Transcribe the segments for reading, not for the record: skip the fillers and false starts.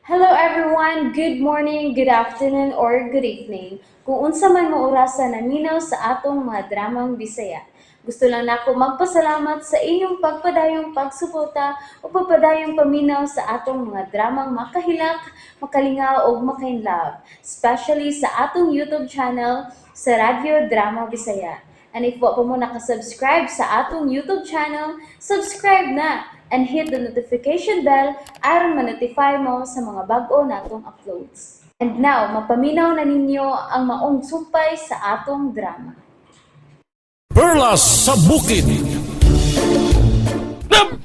Hello everyone! Good morning, good afternoon, or good evening. Kung unsa man mo orasa naminaw sa atong mga dramang Bisaya. Gusto lang nako magpasalamat sa inyong pagpadayong pagsuporta o pagpadayong paminaw sa atong mga dramang makahilak, makalingaw ug makainlove, especially sa atong YouTube channel sa Radyo Drama Bisaya. And if wa pa mo nakasubscribe sa atong YouTube channel, subscribe na and hit the notification bell aron ma-notify mo sa mga bag-o natong uploads. And now, mapaminaw na ninyo ang maong sumpay sa atong drama. Perlas sa Bukid.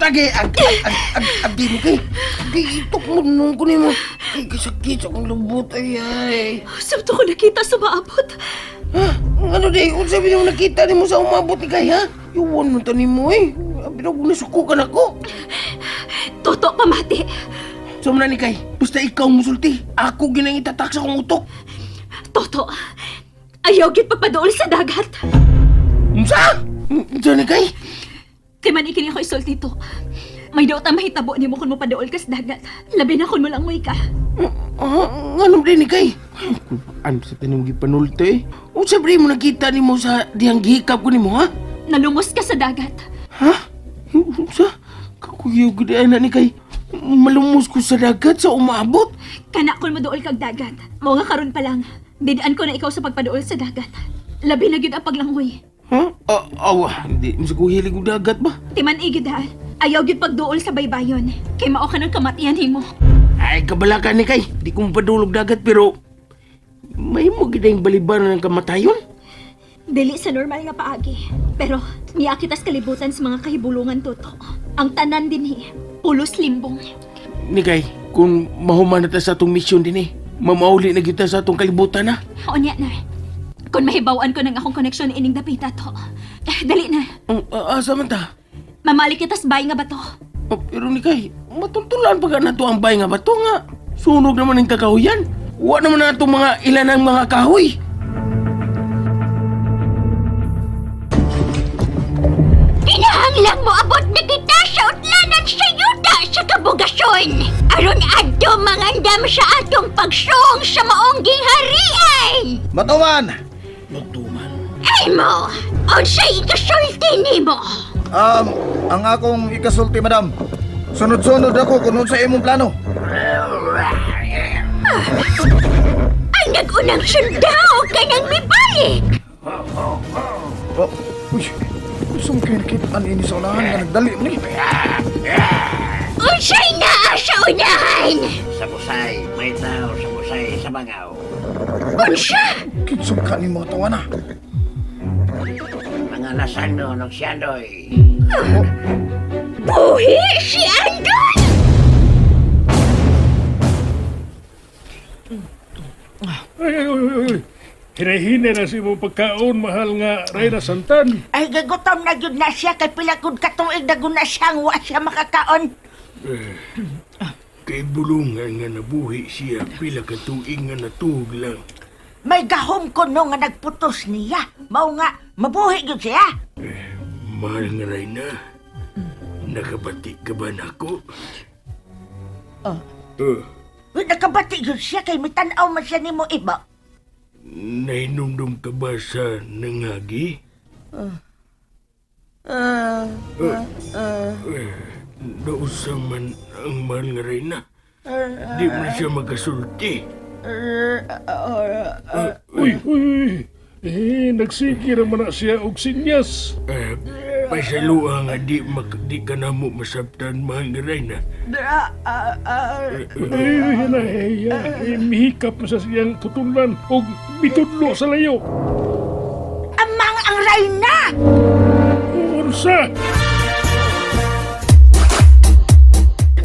Tage, ag, ag, ag, ag, abi mo kay. Kay itok mo nung kunin mo. Kay kasakit sa akong lubot ay ay. Sabto ko nakita sa maabot. Ha? Ano di? Unsa ba yung nakita nimo sa umabot ni kay ha? Yuwan man tani mo eh. Abi na nasuko ka nako. Toto pamati. So man ni kay, basta ikaw musulti. Ako ginang itatak sa akong utok. Toto. Ayaw gid pagpaduol sa dagat. Unsa? Unsa ni kay? Kay man ikini ako isulti to. May daot ang mahitabo nimo kung mopaduol ka sa dagat. Labi na kung molangoy ka. Ah, nganong di ni kay? Ano sa tanong gipanulto eh? Unsa ba mo nakita nimo sa dihang gihikap ko nimo ha? Nalumos ka sa dagat. Ha? Unsa? Kakuyaw gud ay na ni kay. Malumos ko sa dagat sa umaabot. Kana kung moduol kag dagat. Mao nga karon pa lang. Didaan ko na ikaw sa pagpaduol sa dagat. Labi na gyud ang paglangoy. Ha? Ah, awa, hindi mo sa ko hilig og dagat ba? Timan igid ha. Ayaw gyud pagduol sa baybayon. Kay mao ka ng kamatian himo. Ay, kabalakan ni kay. Di ko mapadulog dagat pero may mo gid ang balibaran ng kamatayon. Dili sa normal nga paagi. Pero miakitas kalibutan sa mga kahibulungan toto. Ang tanan dinhi, pulos limbong. Ni kay, kung mahuman na ta sa atong misyon din eh, mamauli na kita sa atong kalibutan na. Unya na. Kung mahibawan ko ng akong koneksyon ining dapita to. Eh, dali na. Ang asa man ta? Mamalik kita sa bahay nga ba to? Oh, pero ni kay, matuntulan pa ka na to ang bay nga ba to nga? Sunog naman ang kakahuyan. Wa naman na itong mga ilan ang mga kahoy. Kinahanglang mo abot na kita sa utlanan sa yuta sa kabugasyon. Aron adto mangandam sa atong pagsuong sa maong giharian. Matuman! Magtuman. Ay mo, unsay ikasulti nimo? Ang akong ikasulti, madam. Sunod-sunod ako kung sa imong plano. Ang nagunang sundao kanang mibalik. Oh, uy, gusto mo kayo nakitaan ini sa unahan nga nagdali mo ni. Unsay naa sa unahan? Sa busay, may tao sa busay sa bangaw. Unsa? Kinsong ka ni mo tawa na. Mga lasando ng siyandoy. Buhi si Andon! Ay, ay, ay, ay, ay. Hinay-hinay na si imong pagkaon, mahal nga Reyna Santan. Ay, gagutom na gyud na siya kay pila gud ka tuig na gud na siya ang wa siya makakaon. Kay bulungan nga nabuhi siya, pila ka tuig nga natuog lang. May gahom ko no nga nagputos niya. Mao nga mabuhi gyud siya. Mahal nga Reyna, nakabati ka ba nako? Oh. Uh, Uy, nakabati gyud siya kay mitan-aw man siya nimo iba. Nahinumdum ka ba sa nangagi? Nausa man ang mahal nga Reyna. Di man siya makasulti. Uy, uy, uy. Eh, nagsige naman na siya og sinyas. Eh, pasalua nga di, di ka na mo masabtan, mahal nga Reyna. Ay, hinay, ay, mihikap na sa siyang tutulan og mitudlo sa layo. Amang ang rayna. Unsa?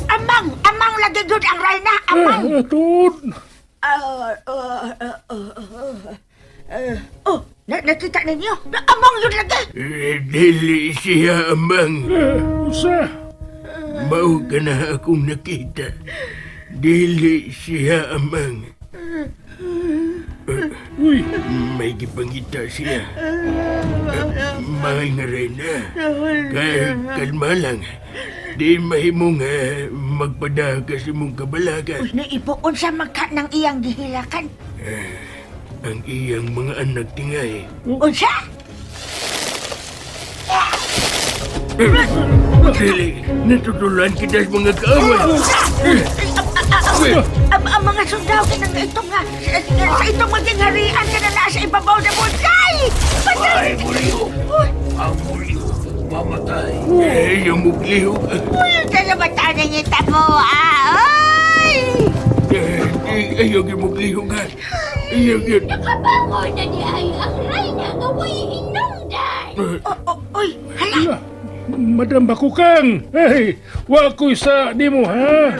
Amang, amang lagi gyud ang rayna, amang. Ah, tuod. Ah, ah, ah, ah, ah, ah. Oh, nakita ninyo? Amang yun lagi. Eh, dili siya amang. Eh, unsa? Mao ka na akong nakita. Dili siya amang. Uy, May gipangita siya. Mahal nga Reyna. Kalma lang. Di mahimo nga Magpadagas imong kabalagan. Uy, naibo, unsa man ka ng iyang gihilakan? Ang iyang mga anak tingay. Unsa? Dili, natutulan kita sa mga kaaway. Ang mga sundao kanang itong nga, sa itong maging harian ka na nasa ibabaw na butay! Patay! Ay, muriho. Ang muriho. Mamatay. Eh, yung muglihok. Uy, sa ng ita mo, ah! Ay! Eh, ayaw yung muglihok ha. Ayaw yun. Nakabango na ni ay ang reyna nga way hinungdan. Oh, oh, uy, hala! Hala, Madam Bakukang! Hey, wa ko'y sa nimo ha?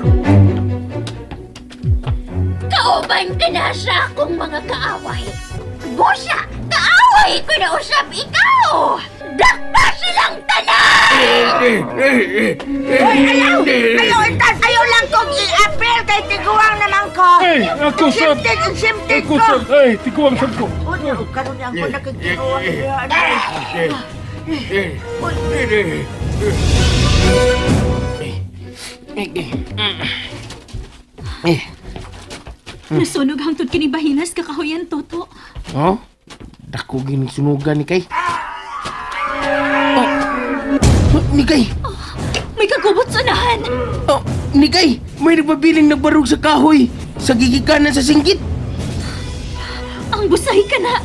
Kauban ka na sa akong mga kaaway. Busa, kaaway ko na usab ikaw! Dakpa silang tanan! Uy, ayaw! Ayaw, intan! Ayaw lang kong i-appeal kay tiguang naman ko! Hey, ako sab! Exempted, exempted Ako ko! sab! Ay, tiguang sab ko. Uy, karon niya ako nakagtiguang. Nasunog hangtod kini bahinas kakahuyan, Toto. Oh? Dako gining sunugan ni kay. Oh. Nikay! May kagubot sa unahan. Oh, Nikay! May nagpabiling nagbarog sa kahoy sa gigikanan sa singgit. Ang busay ka na.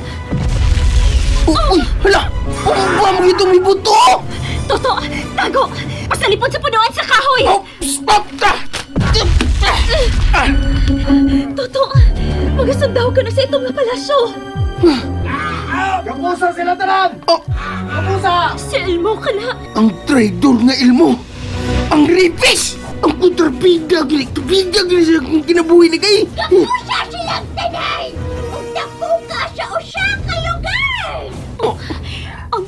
Oh, uy, hala! Umba mo itong may buto! Toto, tago! Pasalipod sa punuan sa kahoy! Oh, stop ta! Ah, Toto, magasundaw ka na sa itong nga palasyo. Kapusa sila tanan! Oh, Kapusa! Si Elmo ka na. ang traidor nga ilmo! Ang rapist! Ang kontrabida! Gini, tubida gini sa akong kinabuhi ni kay! Kapusa silang tanan! Ug ka sa usa ka lugar! Oh, Ang,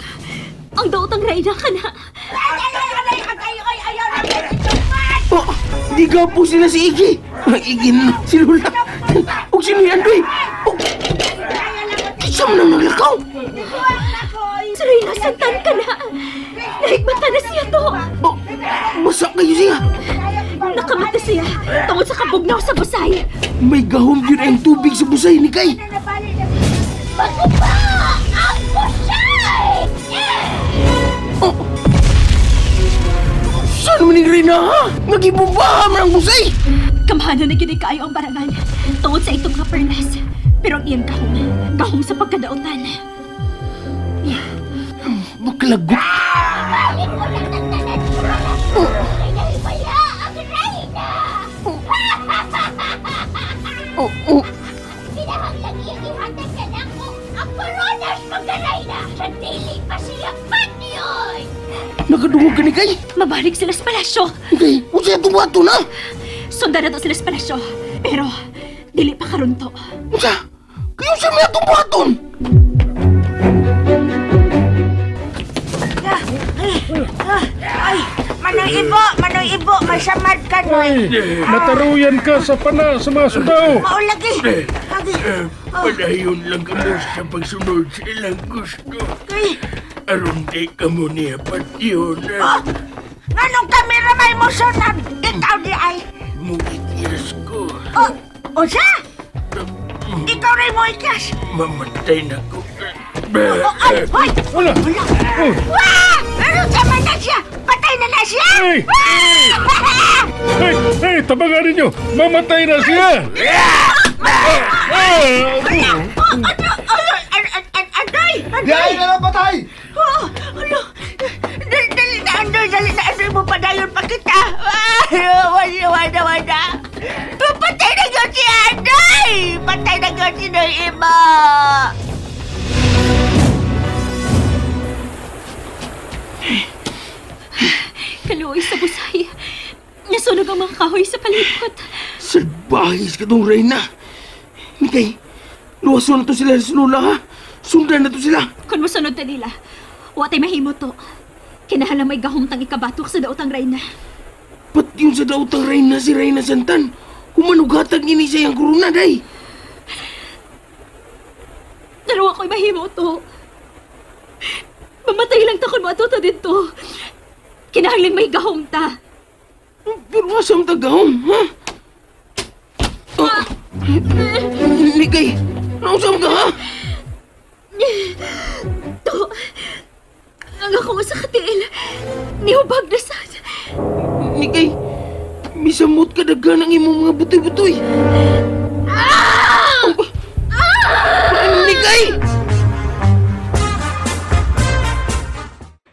ang daotang reyna ka na. Ay, ay, ay, ay, ay, ay, ayaw lang itong oh, di ka po sila si Iggy! Ang Iggy na si Lola! Og sino yan, Doy? Og... Isa mo nang naglakaw! Si Reyna Santan ka na. Nahigmata na siya to. Oh, basa kayo siya! Nakamata siya tungod sa kabugnaw sa busay. May gahom yun ang tubig sa busay ni Kay! Maguba ang busay! Oh. Saan man yung Reyna, ha? Nagibumbaha man ang busay! Kamhano na gini kaayo ang barangal tungod sa itong nga perlas. Pero ang iyang gahom, gahom sa pagkadaotan. Maklagot! Balik mo lang ng tanan sa palasyo! Kay nahibaya ang reyna! Oh, oh. Kinahanglan iyang ihatag ka nako ang koronas pagka-reyna sa dili pa siya patyon! Nakadungog ka ni Kay! Mabalik sila sa palasyo. Kay, unsa itong wato na? Sundan na to sila sa palasyo. Pero, dili pa karon to. Unsa? Kayo sa may atong buhaton! Ay, Manoy Ibo, Manoy Ibo, masamad ka Ay, noy. nataruyan ka sa pana sa mga sundao. Maulagi. Agi. Padayon lang kamo sa pagsunod sa ilang gusto. Ay, Aron di kamo niya patyon. nganong kami ramay mo sunod? Ikaw di ay. Mugitias ko. Oh, unsa? Ikaw rin mo ikas. Mamatay na ko. Oh, ay, hoy! Wala! Oh, Wah! Ano sa man na siya? Patay na na siya! Ay! Wah! Hey, hey, tabangan ninyo! Mamatay na siya! Ah, ah, Oh, ano? Ano? Andoy! Di ay Andoy! na lang patay! Oh, ano? Dali, dali na, Andoy! Dali na, Andoy! Mo padayon pa kita! Ay, wala, wala, wala! Patay na yun si Andoy! Patay na yun si Noy Iba! Kaluoy sa busay. Nasunog ang mga kahoy sa palibot. Salbahis ka tong Reyna. Nikay, luwason na to sila sa lula ha. Sundan na to sila. Kung mosunod ta nila, wa tay mahimo to. Kinahanglan may gahom tang ikabatok sa daotang reyna. Pat yun sa daotang Reyna si Reyna Santan. Kumanugatag ini siya yung korona, day. Dalawa ko'y mahimo to. Mamatay lang ta kung moadto ta didto. Kinahanglan may gahom ta. Pero asa man tagahom, ha? Oh. Nikay, naunsa man ka, ha? To, ang ako sa katiil, nihubag na sad. Nikay, misamot ka daghan ang imong mga butoy-butoy. Ah! Nikay!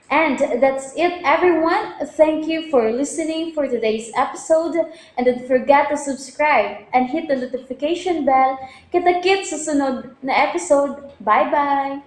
And that's it, everyone. Thank you for listening for today's episode. And don't forget to subscribe and hit the notification bell. Kita-kits sa sunod na episode. Bye-bye!